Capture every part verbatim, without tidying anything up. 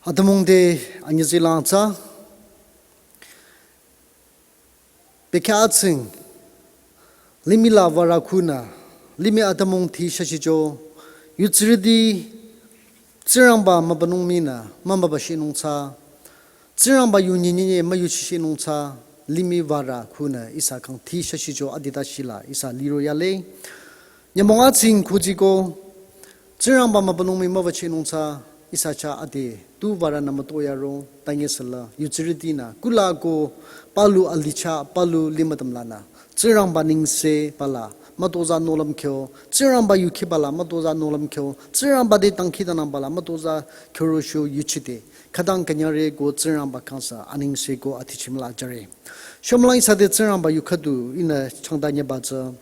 Atümung te anyüzilangtsa. Bekya atsing. Limih la vara khunü. Limih atümung ti shashicho. Yutsirüti. Tsingrangba mübünung minü. Mümübüshinungtsa. Tsingrangba yu nyinyi müyuchishinungtsa. Limih vara khunü. Ihsa kang ti shashicho adita shila. Ihsa liro yale. Nyümong atsing khutsiko, Tsingrangba mübünung mi mübüchinungtsa, ihsa chah ade, tu varanü mütoyaro, tanye sela, yutsirütinü, kula ko, palu alicha, palu limatam lanü. Tsingrangba ningse pala, mütoza nolam kyo, Tsingrangba yuki pala, mütoza nolam kyo, Tsingrangba de tangki tanang pala, mütoza kyoro shu yuchite. Khütang künyare ko, Tsingrangba kangsa, aningse ko, atichimla jare. Shomlang ihsa de Tsingrangba yukhadu, ihnü changdanye batsa.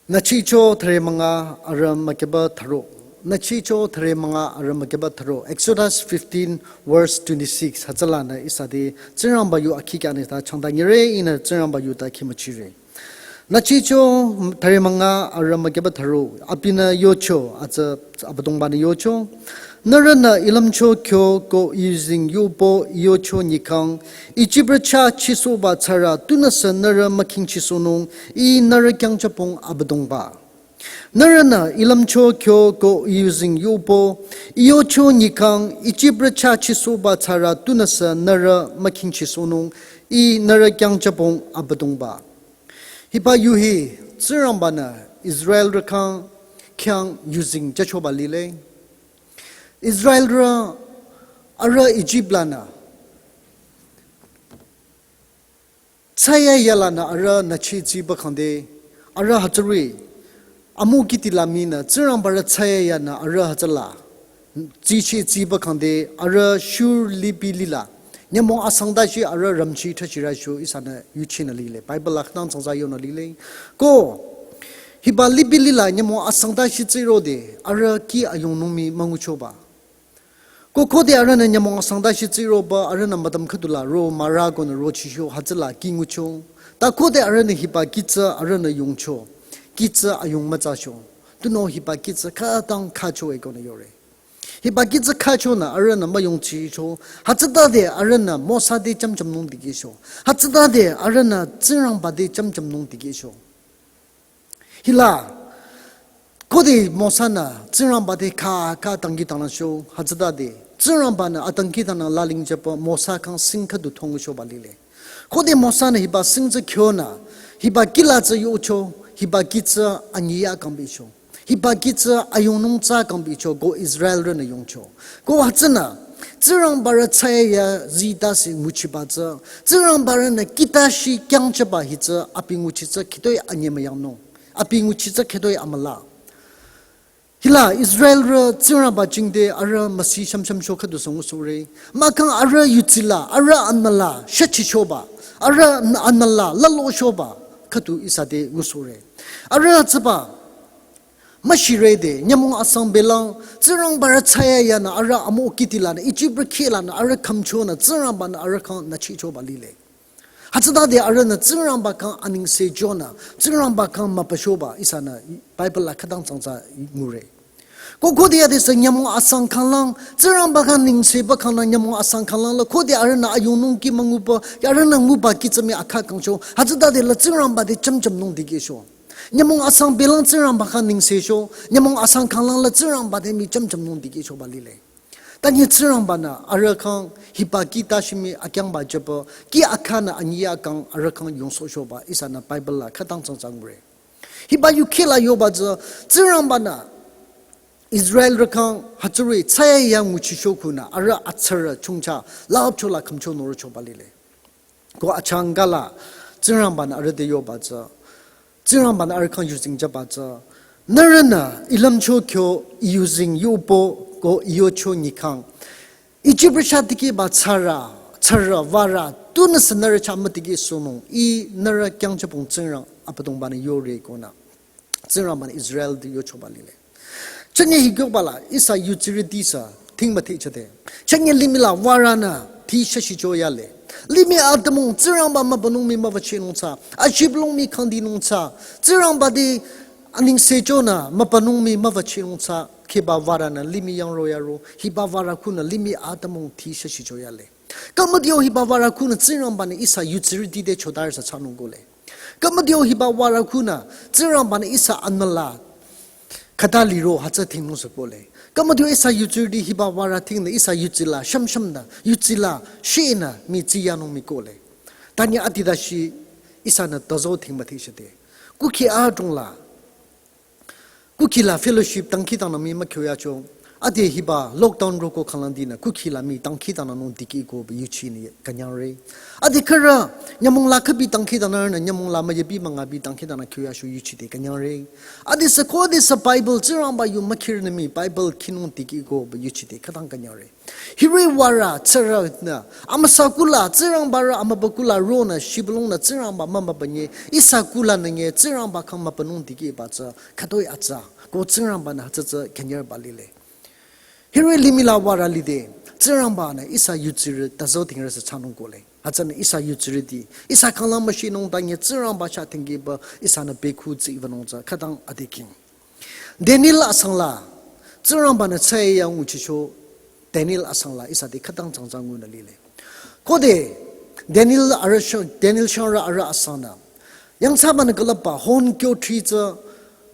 Nüchicho thare manga arü mükeba tharo. Nüchicho thare manga arü mükeba tharo. Exodus fifteen verse twenty-six. Hütsülanü ihsa de Tsingrangba yu akhi kyanü ta changdanyere ihnü Tsingrangba yu ta khimüchire. Nüchicho thare manga arü mükeba tharo. Abinü yocho, atsü Abüdongbanü yocho. Nührünü ilümcho kyo ko iyuzeng yupo iyocho nyikang, Ijiprü chah chisohba tsara tunüsü nührü mükhingchisohnung, ih nührü kyangjüpung Abüdongba. Nührünü ilümcho kyo ko iyuzeng yupo iyocho nyikang, Ijiprü chah chisohba tsara tunüsü nührü mükhingchisohnung, ih nührü kyangjüpung Abüdongba. Hiba yu hi Tsingrangbanü Israelrü kang khyang yuzeng jüchoba lile. Israelrü arüh Ijip lanü tsaya yalanü arüh nüchi tsiba khangde arüh hütsüri amü kiti la minü Tsingrangbarü tsaya yanü arüh hütsüla tsichi tsiba khangde arüh shur lipi lila. Nyümong asangtashi arüh ramchi thachirashu ihsanü yuchinü lile. Bible la khütang tsangsa yonü lile. Ko hiba lipi lila nyümong asangtashi tsirode arüh kih ayungnung mi münguchoba. Ko khode arühnü nyümong asangtashi tsiroba arühnü mütam khüdula ro mara konü rochisho hütsüla kih ngucho. Ta khode arühnü hiba kih tsü arühnü yungcho. Kih tsü ayung mütsacho. Tunüo hiba kih tsü khütang khacho e konü yore. Hiba kih tsü khachonü arühnü müyungchicho. Hütsütade arühnü Mosa te chümchümnung dikehcho. Hütsütade arühnü Tsingrangba te chümchümnung dikehcho. Hila, khode Mosanü Tsingrangba te kha kha tangki tangnangcho, hütsütade Tsingrangbanü atangki tangnang lalingjüpü Mosa kang sing khüdu thongchoba lile. Khode Mosanü hiba sing tsü kyonü, hiba kih la tsü yocho, hiba kih tsü anyiya kangbicho. Hiba kih tsü ayungnung tsü kangbicho ko Israelrünü yungcho. Ko hütsünü, Tsingrangbarü tsaya ya zitase nguchiba tsü, Tsingrangbarünü kihtashi kyangjüba hi tsü abi nguchi tsü khütoi anyemüyangnung, abi nguchi tsü khütoi amüla. Hila Israelrü Tsingrangba jingte arüh müsi shamshamcho khüdu sü ngusohre. Mahkhang arüh yutsila, arüh anmüla, shachichoba, arüh anmüla, lalochoba, khüdu ihsa te ngusohre. Arüh hütsüba, müshirede, nyümong asang belang, Tsingrangbarü tsaya yanü arüh amü kiti lanü, Ijiprü kih lanü, arüh khümchonü, Tsingrangbanü arüh kang nüchichoba lile. Hütsütade arühnü Tsingrangba kang aningse jonü, Tsingrangba kang mübüchoba, ihsanü Bible la khütang tsangsa ngure. Ko khode yadesü nyümong asang khanglang, Tsingrangba kang ningseba khanglang nyümong asang khanglang la, khode arühnü ayungnung kih münguba, arühnü nguba kih tsü mi akha kangcho, hütsütade la Tsingrangba te chümchümnung dikehcho. Nyümong asang belang Tsingrangba kang ningsecho, nyümong asang khanglang la Tsingrangba te mi chümchümnung dikehchoba lile. Tanye Tsingrangbanü arüh kang hiba kihtashi mi akyangba jüpü, kih akhanü anyiya kang arüh kang yongsohchoba, ihsanü Bible la khütang tsangsa ngure. Hiba yu kih la yoba tsü, Tsingrangbanü Israelrü kang hütsüri tsaya ya nguchicho khunü, arüh atsarü chongcha, lahapcho la khümcho norochoba lile. Ko achangkala, Tsingrangbanü arüh te yoba tsü, Tsingrangbanü arüh kang yuzeng jüba tsü, nührünü ilümcho kyo iyuzeng yupo ko iyocho nyikang, Ijiprü chah tikehba tsara, tsara, vara, tunüsü nührü chah mütikehsohnung, ih nührü kyangjüpung Tsingrang Abüdongbanü yore konü. Tsingrangbanü Israel te yochoba lile. Chünye hi kyoba la ihsa yutsirüti sü thing müthehchade. Chünye limih la varanü ti shashicho yale. Limih atümung Tsingrangba mübünung mi müwachinung tsü. Ashiblung mi khangdinung tsü. Tsingrangba te aningse jonü mübünung mi müwachinung tsü. Kheba varanü limih yang royaro, hiba vara khunü limih atümung thi shashichoyale. Khümüdio hiba vara khunü Tsingrangbanü ihsa yutsirüti te chodarü sü thsanung kohle. Khümüdio hiba vara khunü Tsingrangbanü ihsa anüla khüta liro hütsü thingnung sü kohle. Khümüdio ihsa yutsirüti hiba vara thingnü ihsa yutsila shamshamnü, yutsila shinü mii tsiyanung mii kohle. Tanye atidashi ihsanü tazo thingmüthishite. Kukhi adrongla, kukhila fellowship dangkhidangnang mii mükyoyacho. Ade hiba lockdown roko khanglangdinü kukhila mii dangkhidangnangnung dikehko ba yuchinü künyangre. Ade khürü nyümong la khübi dangkhidangnangnü nyümong la müyebi müngabi dangkhidangnang kyoyasho yuchide künyangre. Ade sü khodesü Bible Tsingrangba yu mükhirnü mii Bible khinung dikehko ba yuchide khütang künyangre. Hiri vara tsürünü amüsa kula Tsingrangba rü amübü kula ronü shibülungnü Tsingrangba mümübünye ihsa kulanü nye Tsingrangba khyang mübünung dikehba tsü khütoi atsa ko Tsingrangbanü hütsü tsü künyangba lile. Hiri limih la vara lide Tsingrangbanü ihsa yutsirü tazo thingrü sü thsanung kohle. Hütsünü ihsa yutsirüti ihsa khanglang müshinung tanye Tsingrangba chah thingkehba ihsanü bekhu tsiwünung tsü khütang adeking. Daniel asangla Tsingrangbanü tsaya nguchicho. Daniel asangla ihsa te khütang tsangtsa ngunü lile. Khode Daniel arüh shang, Daniel shangrü arüh asangnü yangthsabanü külüpba hon kyo thri tsü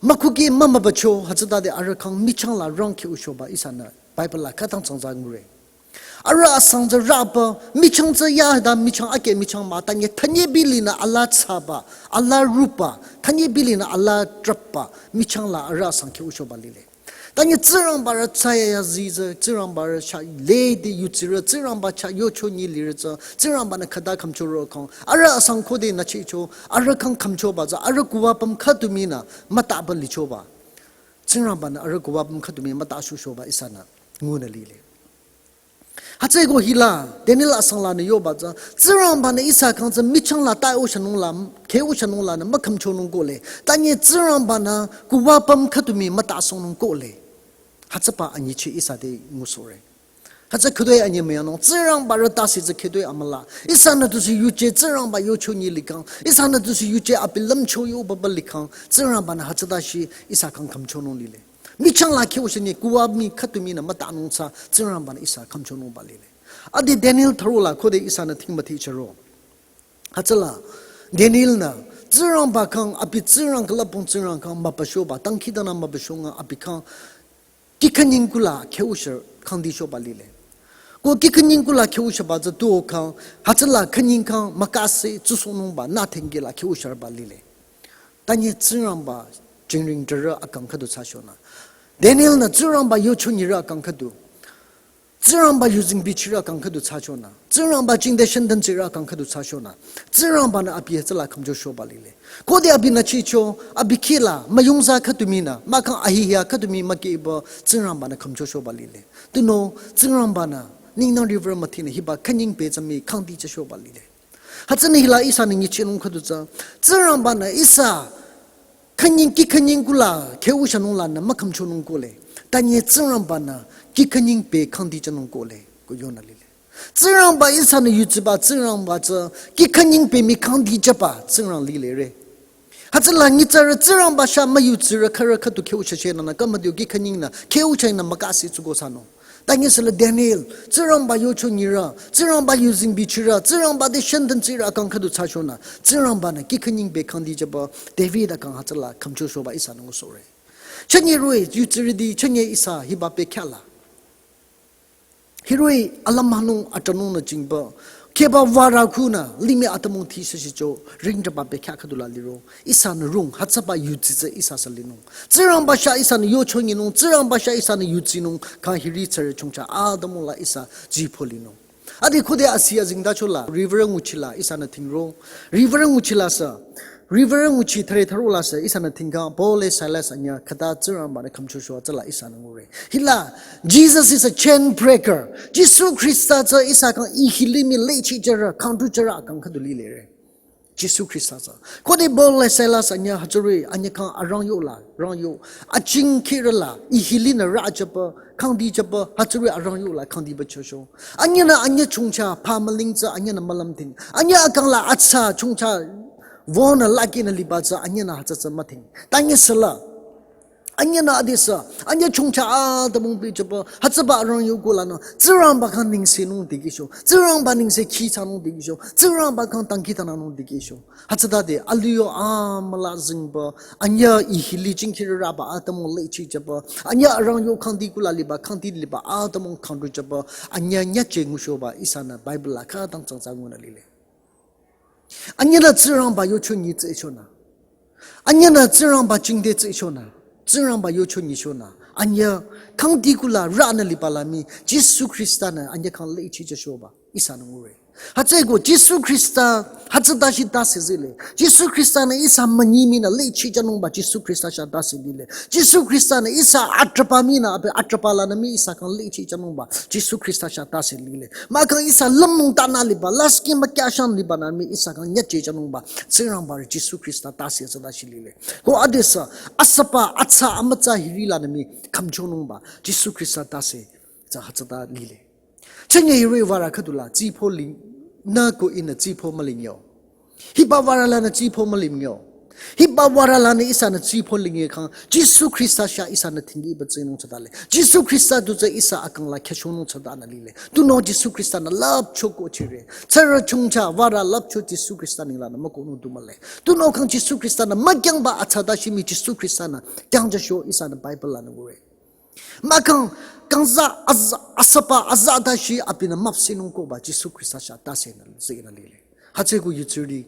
mükhuki mümübücho hütsütade arüh khyang michang la rang khe ushoba ihsanü Bible la khütang tsangtsa ngure. Arüh asang tsü rüba michang tsü yada michang ake michang mah tanye thanye bilinü ala thsaba, ala ruba, thanye bilinü ala trüpba michang la arüh asang khe ushoba lile. Tanye Tsingrangba rü tsaya ya zi tsü Tsingrangba rü chah lede yutsirü Tsingrangba chah yocho nyi lirü tsü Tsingrangbanü khüta khümchoro khyang arüh asang khode nüchicho arüh khyang khümchoba tsü arüh kuwa püm khüdu mii nü mütaba lichoba. Tsingrangbanü arüh kuwa püm khüdu mii müta shushoba ihsanü ngunü lile. Hütsüeko hila Daniel asanglanü yoba tsü Tsingrangbanü ihsa khyang tsü michang la ta ushanung la khe ushanung lanü mükhümchonung kohle. Tanye Tsingrangbanü kuwa püm khüdu mii müta songnung kohle. Hütsüba anyichi ihsa te ngusohre. Hütsü khütoi anyi müyanung Tsingrangba rü tase tsü khütoi amüla. Ihsanü tusü yuje Tsingrangba yocho nyi likhang. Ihsanü tusü yuje abi lümcho yobaba likhang. Tsingrangbanü hütsütashi ihsa khyang khümchonung lile. Michang la khe ushanyi kuwa mii khüdu mii nü mütanung tsü Tsingrangbanü ihsa khümchonungba lile. Ade Daniel tharo la khode ihsanü thingmüthi charo. Hütsüla Daniel nü Tsingrangba khyang abi Tsingrang külüpung Tsingrang khyang mübüshoba dangkhidangnang mübüshonga abi khyang kih khünying kula khe usha khangdi shoba lile. Ko kih khünying kula khe ushaba tsü tuo khyang hütsüla khünying khyang mükase tsusohnungba nü thengkila khe usharüba lile. Tanye Tsingrangba jingring jürü akang khüdu thsashonü. Daniel nü Tsingrangba yocho nyirü akang khüdu. Tsingrangba yuzeng bichirü akang khüdu thsashonü. Tsingrangba jingte shantan tsirü akang khüdu thsashonü. Tsingrangbanü abi hütsüla khümchoshoba lile. Khode abinü chicho abi khila müyungza khüdu mii nü mahkhang ahihya khüdu mii mükehba Tsingrangbanü khümchoshoba lile. Tunüo Tsingrangbanü ningnang river müthinü hiba khünying pehjümi khangdi chashoba lile. Hütsünü hila ihsanü nyichinung khüdu tsü Tsingrangbanü ihsa khünying kih khünying kula khe ushanung lanü mükhümchonung kohle. Tanye Tsingrangbanü kih khünying peh khangdi chanung kohle ko yonü lile. Tsingrangba ihsanü yutsiba Tsingrangba tsü kih khünying peh mii khangdi chaba Tsingrang lilere. Hütsüla nyitsarü Tsingrangba sha müyutsirü khürü khüdu khe ushachehnangnü khümüdio kih khünying nü khe ushainü mükase tsuko sanung. Tanye süla Daniel, Tsingrangba yocho nyirü, Tsingrangba yuzeng bichirü, Tsingrangba te shantan tsirü akang khüdu thsashonü, Tsingrangbanü kih khünying peh khangdi chaba David akang hütsüla khümchoshoba ihsanü ngusohre. Chünye roh-i yutsirüti, chünye ihsa hiba pehkhyala. Hiroh-i alümhanung atranungnü jingba, kheba vara khunü limih atümung thi shashicho, ringdaba pehkhyah khüdula liro. Ihsanü rung, hütsüba yutsi tsü ihsa sü linung. Tsingrangba sha ihsanü yocho nyinung, Tsingrangba sha ihsanü yutsinung, kang hiri tsare chongcha atümungla ihsa jipho linung. Ade khode asi azengtachola, river nguchila ihsanü thingro. River nguchila sü, river nguchi thare tharola sü ihsanü thingkang, Paul le Silas anyüh khüta Tsingrangbanü khümchosho tsüla ihsanü ngure. Hila, Jesus is a chain breaker. Jisu Khrista tsü ihsa kang ihili mii lechi jara, kangtu jara akang khüdu lilere. Jisu Khrista tsü. Khode Paul le Silas anyüh hütsüri anyüh kang arang yola, rang yo. Aching khirüla, ihilinü rü achaba, khangdi chaba, hütsüri arang yola, khangdiba chosho. Anyühnü anyüh chongcha, pa müling tsü anyühnü mülümdhing. Anyüh akangla atsa chongcha, wünü lakinü liba tsü anyühnü hütsü tsü müdhing. Tanye süla. Anyünü adesü, anyü chongcha atümung bichüpü, hütsüba arang yokulanü, Tsingrangba khyang nengsenung dikehcho, Tsingrangba nengse khi thsanung dikehcho, Tsingrangba khyang dangkhidangnang nung dikehcho. Hütsütade, aliyo amüla zingba, anyü ihili jingkhi raba atümung lechi jüba, anyü arang yo khangdi kula liba, khangdi liba atümung khangdu jüba, anyü nyache ngushoba, ihsanü Bible la khütang tsangtsa ngunü lile. Anyünü Tsingrangba yocho nyi tsü ichonü. Anyünü Tsingrangba jingde tsü ichonü. Tsingrangba yocho nyichonü. Anyü khangdi kula ranü liba la mii, Jisu Khrista-nü anyü khyang lechi jüchoba, ihsanü ngure. Hütsüeko Jisu Khrista, hütsüta shi tase zile. Jisu Khrista-nü ihsa münyi mii nü lechi jünungba, Jisu Khrista sha tase lile. Jisu Khrista-nü ihsa atrapa mii nü, abi atrapa lanü mii ihsa khyang lechi jünungba, Jisu Khrista sha tase lile. Mahkhang ihsa lümnung tanü liba, lasih mükya shan liba nü mii ihsa khyang nyache jünungba, Tsingrangba ri Jisu Khrista tase tsüta shi lile. Ko adesü, asüba, atsa, amütsa hiri lanü mii khümchonungba, Jisu Khrista tase tsü hütsüta lile. Chünye hiroh-i vara khüdula, tsipho ling, nü ko ihnü tsipho müling yo. Hiba vara lanü tsipho müling yo. Hiba vara lanü ihsanü tsipho ling ye khang, Jisu Khrista sha ihsanü tingkiba tsinung tsütale. Jisu Khrista du tsü ihsa akang la khyüchonung tsütanü lile. Tunüo Jisu Khrista-nü lüpcho ko chire. Tsürü chongcha vara lüpcho Jisu Khrista ninglanü mükohnung du mühle. Tunüo khang Jisu Khrista-nü mükyangba atsata shi mii Jisu Khrista-nü kyangjücho ihsanü Bible lanü ngure. Mahkhang, kangza, aza, asüba, azata shi abinü müpsehnung koba Jisu Khrista sha tase nü, tsünü lile. Hütsüeko yutsiri.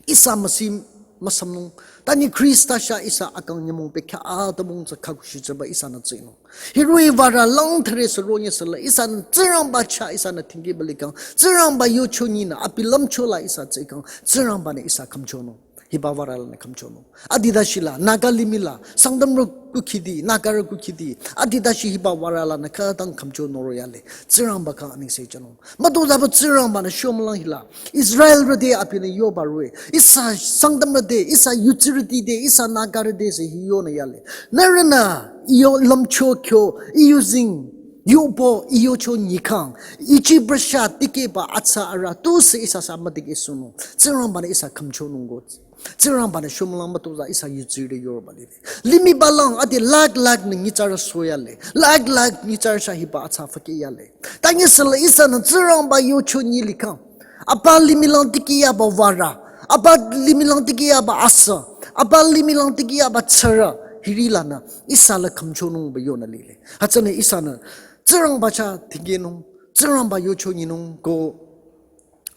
Ihsa müsim, müsamnung. Tanyi Khrista sha ihsa akang nyümong bekhyah atümung tsü khakushi jüba ihsanü tsinung. Hiroh-i vara lang thüre sü ronye süla ihsanü Tsingrangba chah ihsanü tingkiba likhang. Tsingrangba yocho nyinü abi lümcho la ihsa tsikhang. Tsingrangba-nü ihsa khümchonung. Hiba vara lanü khümchonung. Adida shila, Naga limih la, Sangtamrü kukhidi, Nagarü kukhidi. Adida shi hiba vara lanü khütang khümchonung ro yale. Tsingrangba khyang anengse jünung. Mütozaba Tsingrangba-nü shomülang hila. Israelrü te abinü yoba roh-i. Ihsa Sangtamrü te, ihsa yutsirüti te, ihsa Nagarü te sü hi yonü yale. Nührünü, iyo lümcho kyo, iyo zing, yopo, iyocho nyikhang. Ichi brasha tikehba atsa arüh tusü ihsa sü mütikehsohnung. Tsingrangba-nü ihsa khümchonung ko. Tsingrangba-nü shomülang mütoza ihsa yutsirü te yoba lile. Limih balang ade lakh lakh nü nyitsarü soyale. Lakh lakh nyitsarü sha hiba atsa fükeyale. Tanyi süla ihsanü Tsingrangba yocho nyi likhang. Aba limih lang tikeyaba vara. Aba limih lang tikeyaba asü. Aba limih lang tikeyaba tsürü. Hiri lanü ihsa la khümchonungba yonü lile. Hütsünü ihsanü Tsingrangba chah tikehnung. Tsingrangba yocho nyinung ko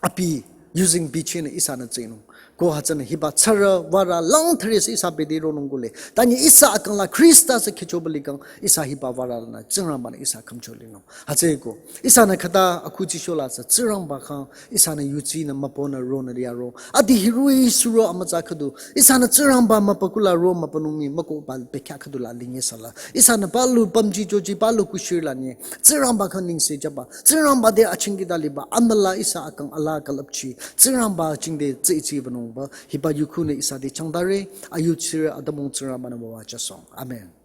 abi yuzeng bichinü ihsanü tsinung. Ko hütsünü hiba tsürü vara lang thüre sü ihsa bete ronung kole. Tanyi ihsa akang la Khrista sü khyüchoba likhang ihsa hiba vara lanü Tsingrangba-nü ihsa khümcho linung. Hütsüeko. Ihsanü khüta akhuchi shola sü Tsingrangba khyang ihsanü yutsinü mübünü ronü liyaro. Adi hiroh-i suro amütsa khüdu. Ihsanü Tsingrangba mübü kula ro mübünung mii mükohba bekhyah khüdula linye süla. Ihsanü palu pümji joji palu kushir la nye. Tsingrangba khyang nengse jüba. Tsingrangba te achingkida liba. Amüla ihsa akang ala külüpchi. Tsingrangba jingte tsü ichi banungba. Hiba yukhunü ihsa te changdare. Ayutsirü atümung Tsingrangba-nü müwajüsohng. Amen.